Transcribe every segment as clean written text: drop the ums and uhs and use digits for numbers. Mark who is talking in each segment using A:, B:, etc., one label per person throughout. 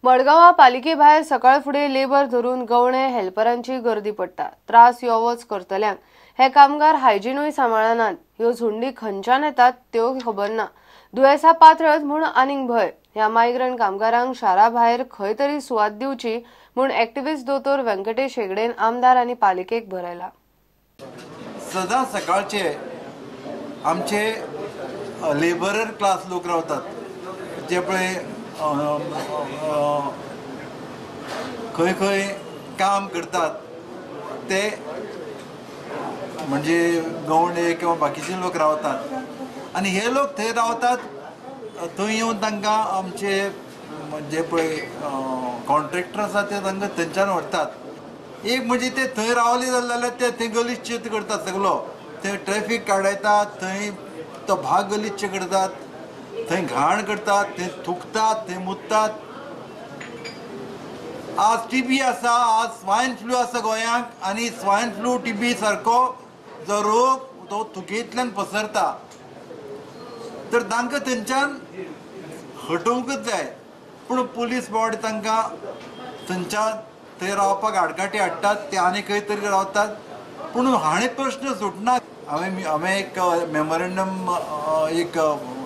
A: मडगांवां पालिके भायर सकाळ फुडें लेबर धरून गवणे हेल्परांची गर्दी पडटा. त्रास यो वच करतल्यांक. हे कामगार हायजिनूय सांबाळनात. ह्यो झुंडी खंयच्यान येतात त्यो खबर ना. दुयेंसां पातळत म्हूण आनीक भंय. ह्या मायग्रंट कामगारांक शारा भायर खंय तरी सुवात दिवची म्हूण एक्टिविस्ट दोतोर व्यंकटेश हेगडेन आमदार आनी पालिकेक बरयला.
B: सदां सकाळचे आमचे लेबरर क्लास लोक रावतात, जे पळय खंय खंय काम करतात ते म्हणजे गवंडे किंवा बाकीचे लोक रावतात आनी हे लोक थंय रावतात. थंय येवन तांकां आमचे जे पळय कॉन्ट्रॅक्टर आसा ते तांकां थंयच्यान व्हरतात. एक म्हणजे ते थंय रावले जाल्यार ते थंय गलिच्छ करतात सगलो, थंय ट्रॅफीक काडयतात, थंय तो भाग गलिच्छ करतात, थंय घाण करतात, थंय थुकतात, थंय मुततात. आज टीबी आसा, आज स्वायन फ्लू आसा गोंयांक आनी स्वायन फ्लू टीबी सारको जो रोग तो थुकेंतल्यान पसरता, तर तांकां थंयच्यान हटोवंकच जाय. पूण पुलीस बॉडी तांकां थंयच्यान थंय रावपाक आडकाठी हाडटात, ते आनी खंय तरी रावतात. पूण हाणें प्रश्न सुटना. हांवें एक मेमोरेंडम, एक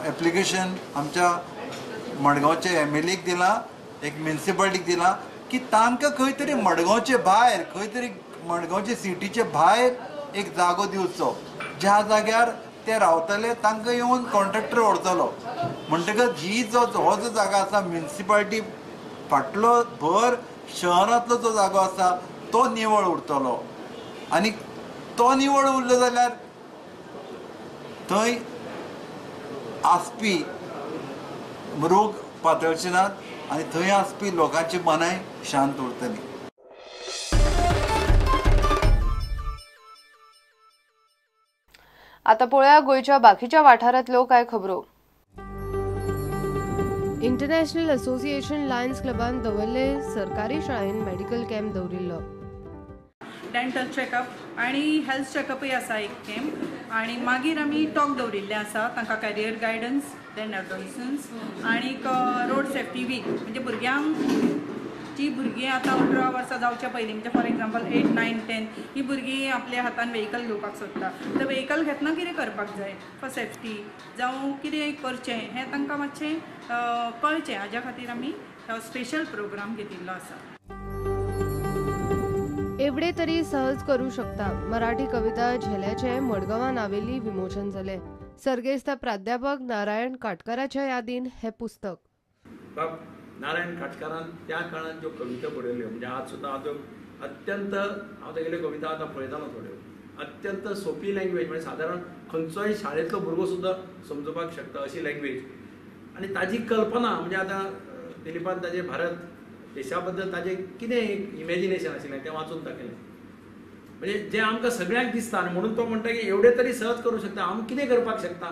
B: एप्लिकेशन आमच्या मडगांवचे एमएलएक दिलां, एक म्युनिसिपालिटीक दिलां की तांकां खंय तरी मडगांवचे भायर, खंय तरी मडगांवचे सिटीचे भायर एक जागो दिवचो, ज्या जाग्यार ते रावतले तांकां येवन कॉन्ट्रॅक्टर व्हरतलो. म्हणटकच ही जो हो जो जागा आसा म्युनिसिपालिटी फाटलो भर शहरांतलो जो जागो आसा तो निवळ उरतलो आनी तो निवळ उरलो जाल्यार थंय आसपी रोग पातळचे नात आनी थंय आसपी लोकांची मनाय शांत उरतली.
A: आता पळोवया गोंयच्या बाकीच्या वाठारांतल्यो कांय खबरो. इंटरनॅशनल असोसिएशन लायन्स क्लबान दवर्ले सरकारी शाळेन मेडिकल कॅम्प दवरिल्लो.
C: डेंटल चॅकअप आनी हेल्थ चॅकअपूय आसा एक कॅम्प, आनी मागीर आमी टॉक दवरिल्ले आसा तांकां कॅरियर गायडन्स, देन एडोलसन्स आनीक रोड सेफ्टी वीक. म्हणजे भुरग्यांक जी भुरगीं आतां 18 वर्सां जावच्या पयलीं, म्हणजे फॉर एग्जाम्पल 8, 9, 10 ही भुरगीं आपल्या हातान व्हेकल घेवपाक सोदता, तर व्हेकल घेतना कितें करपाक जाय फॉर सेफ्टी जावं कितें करचें हें तांकां मातशें कळचें, हाज्या खातीर आमी हो स्पेशल प्रोग्राम घेतिल्लो आसा.
A: एवढे तरी सहज करू शकता मराठी कविता झेल्याचे मडगांवां नावेली विमोचन जालें. सर्गेस्त प्राध्यापक नारायण काटकराच्या यादीन हे पुस्तक.
D: बाब नारायण काटकरान त्या काळान ज्यो कविता बरयल्यो, म्हणजे आज सुद्दां हांव अत्यंत हांव तेगेल्यो कविता आतां पळयतालो थोड्यो, अत्यंत सोंपी लँग्वेज, म्हणजे सादारण खंयचोय शाळेंतलो भुरगो सुद्दां समजुपाक शकता अशी लँग्वेज. आनी ताजी कल्पना म्हणजे आतां दिलीपान ताजे भारत देशा बद्दल ताजें कितें एक इमेजिनेशन आशिल्लें तें वाचून दाखयलें, म्हणजे जें आमकां सगळ्यांक दिसता. आनी म्हणून तो म्हणटा की एवढे तरी सहज करूं शकता, आमी कितें करपाक शकता,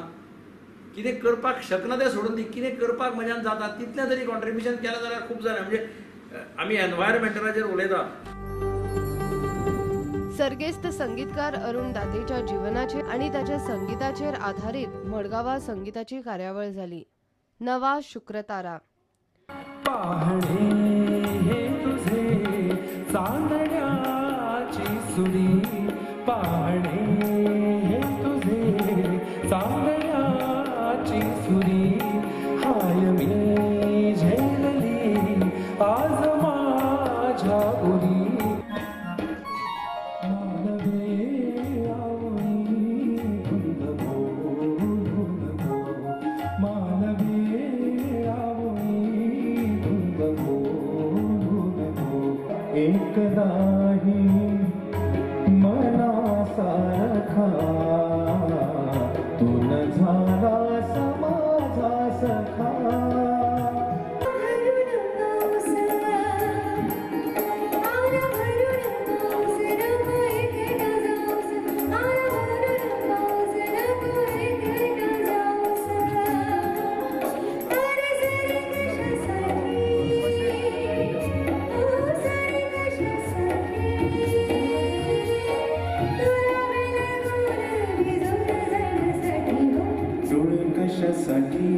D: कितें करपाक शकना तें सोडून दी, कितें करपाक म्हज्यान जाता तितलें तरी कॉन्ट्रिब्युशन केलें जाल्यार खूब जालें. म्हणजे आमी एनवायरमेंटाचेर उलयता.
A: सर्गेस्त संगीतकार अरुण दातेच्या जीवनाचेर आनी ताच्या संगीताचेर आधारीत मडगांवां संगीताची कार्यावळ जाली. नवा शुक्रतारा.
E: पाहणे हे तुझे चांदण्याची सुरी, पाहणे हे तुझे चांदण्याची सुरी, हाय मी झेलली आज माझ्या उरी, मानवे आवळी धुंद बोलू नको, मानवे आवळी धुंद बोलू नको, एकदाही मनासारखा तू न झाला समाजा सखा. कशासाठी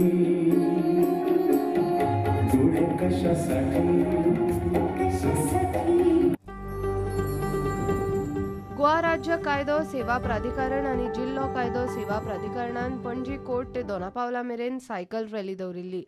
E: डोळे कशासाठी
A: राज्य कायदो सेवा प्राधिकरण आनी जिल्लो कायदो सेवा प्राधिकरणान पणजी कोर्ट ते दोनापावला मेरेन सायकल रॅली दवरिल्ली.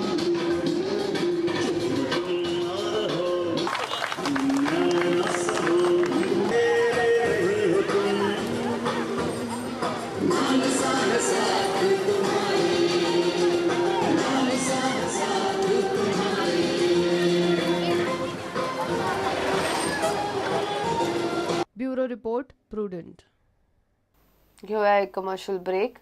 A: Bureau report, Prudent. घेऊया एक कमर्शियल ब्रेक.